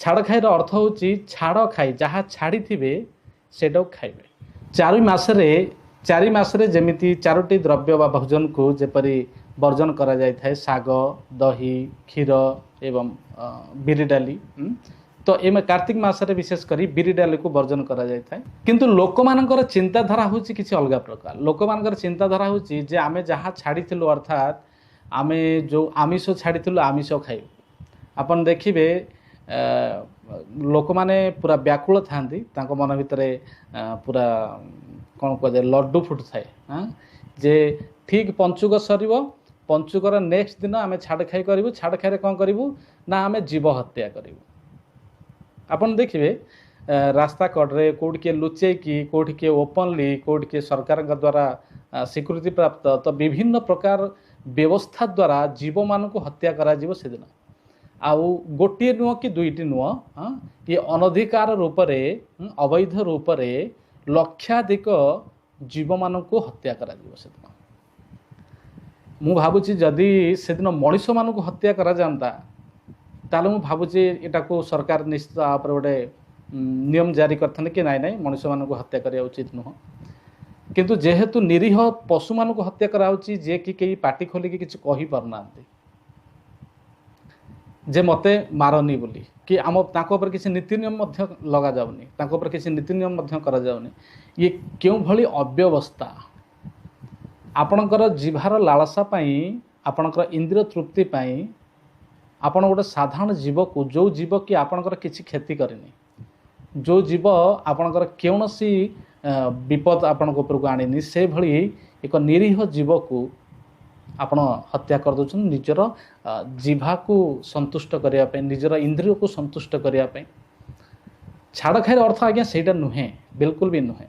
ଛାଡ଼ଖାଇର ଅର୍ଥ ହେଉଛି ଛାଡ଼ ଖାଇ, ଯାହା ଛାଡ଼ିଥିବେ ସେଇଟାକୁ ଖାଇବେ। 4 ମାସରେ, 4 ମାସରେ ଯେମିତି ଚାରୋଟି ଦ୍ରବ୍ୟ ବା ଭୋଜନକୁ ଯେପରି ବର୍ଜନ କରାଯାଇଥାଏ, ଶାଗ, ଦହି, କ୍ଷୀର ଏବଂ ବିରି ଡାଲି, ତ ଏ କାର୍ତ୍ତିକ ମାସରେ ବିଶେଷ କରି ବିରି ଡାଲିକୁ ବର୍ଜନ କରାଯାଇଥାଏ। କିନ୍ତୁ ଲୋକମାନଙ୍କର ଚିନ୍ତାଧାରା ହେଉଛି କିଛି ଅଲଗା ପ୍ରକାର। ଲୋକମାନଙ୍କର ଚିନ୍ତାଧାରା ହେଉଛି ଯେ ଆମେ ଯାହା ଛାଡ଼ିଥିଲୁ, ଅର୍ଥାତ୍ ଆମେ ଯେଉଁ ଆମିଷ ଛାଡ଼ିଥିଲୁ, ଆମିଷ ଖାଇବୁ। ଆପଣ ଦେଖିବେ, ଲୋକମାନେ ପୁରା ବ୍ୟାକୁଳ ଥାଆନ୍ତି। ତାଙ୍କ ମନ ଭିତରେ ପୁରା କ'ଣ କୁହାଯାଏ, ଲଡ଼ୁ ଫୁଟୁଥାଏ ଯେ ଠିକ୍ ପଞ୍ଚୁକ ସରିବ, ପଞ୍ଚୁକର ନେକ୍ସଟ ଦିନ ଆମେ ଛାଡ଼ଖାଇ କରିବୁ। ଛାଡ଼ଖାଇରେ କ'ଣ କରିବୁ ନା ଆମେ ଜୀବ ହତ୍ୟା କରିବୁ। ଆପଣ ଦେଖିବେ, ରାସ୍ତା କଡ଼ରେ କେଉଁଠି କିଏ ଲୁଚେଇକି, କେଉଁଠି କିଏ ଓପନଲି, କେଉଁଠି କିଏ ସରକାରଙ୍କ ଦ୍ୱାରା ସ୍ୱୀକୃତିପ୍ରାପ୍ତ, ତ ବିଭିନ୍ନ ପ୍ରକାର ବ୍ୟବସ୍ଥା ଦ୍ୱାରା ଜୀବମାନଙ୍କୁ ହତ୍ୟା କରାଯିବ ସେଦିନ। ଆଉ ଗୋଟିଏ ନୁହଁ କି ଦୁଇଟି ନୁହଁ, ଇଏ ଅନଧିକାର ରୂପରେ, ଅବୈଧ ରୂପରେ ଲକ୍ଷାଧିକ ଜୀବମାନଙ୍କୁ ହତ୍ୟା କରାଯିବ ସେଦିନ। ମୁଁ ଭାବୁଛି, ଯଦି ସେଦିନ ମଣିଷମାନଙ୍କୁ ହତ୍ୟା କରାଯାଆନ୍ତା, ତାହେଲେ ମୁଁ ଭାବୁଛି ଏଟାକୁ ସରକାର ନିଶ୍ଚିତ ଉପରେ ଗୋଟେ ନିୟମ ଜାରି କରିଥାନ୍ତେ କି ନାଇଁ ନାଇଁ, ମଣିଷମାନଙ୍କୁ ହତ୍ୟା କରିବା ଉଚିତ ନୁହଁ। କିନ୍ତୁ ଯେହେତୁ ନିରୀହ ପଶୁମାନଙ୍କୁ ହତ୍ୟା କରାହେଉଛି, ଯିଏକି କେହି ପାଟି ଖୋଲିକି କିଛି କହିପାରୁନାହାନ୍ତି ଯେ ମୋତେ ମାରନି ବୋଲି, କି ଆମ ତାଙ୍କ ଉପରେ କିଛି ନୀତି ନିୟମ ମଧ୍ୟ ଲଗାଯାଉନି, ତାଙ୍କ ଉପରେ କିଛି ନୀତି ନିୟମ ମଧ୍ୟ କରାଯାଉନି। ଇଏ କେଉଁଭଳି ଅବ୍ୟବସ୍ଥା? ଆପଣଙ୍କର ଜିଭାର ଲାଳସା ପାଇଁ, ଆପଣଙ୍କର ଇନ୍ଦ୍ରିୟ ତୃପ୍ତି ପାଇଁ ଆପଣ ଗୋଟେ ସାଧାରଣ ଜୀବକୁ, ଯେଉଁ ଜୀବ କି ଆପଣଙ୍କର କିଛି କ୍ଷତି କରିନି, ଯେଉଁ ଜୀବ ଆପଣଙ୍କର କୌଣସି ବିପଦ ଆପଣଙ୍କ ଉପରକୁ ଆଣିନି, ସେଭଳି ଏକ ନିରୀହ ଜୀବକୁ ଆପଣ ହତ୍ୟା କରିଦେଉଛନ୍ତି ନିଜର ଜିଭାକୁ ସନ୍ତୁଷ୍ଟ କରିବା ପାଇଁ, ନିଜର ଇନ୍ଦ୍ରିୟକୁ ସନ୍ତୁଷ୍ଟ କରିବା ପାଇଁ। ଛାଡ଼ଖାଇର ଅର୍ଥ ଆଜ୍ଞା ସେଇଟା ନୁହେଁ, ବିଲକୁଲ ବି ନୁହେଁ।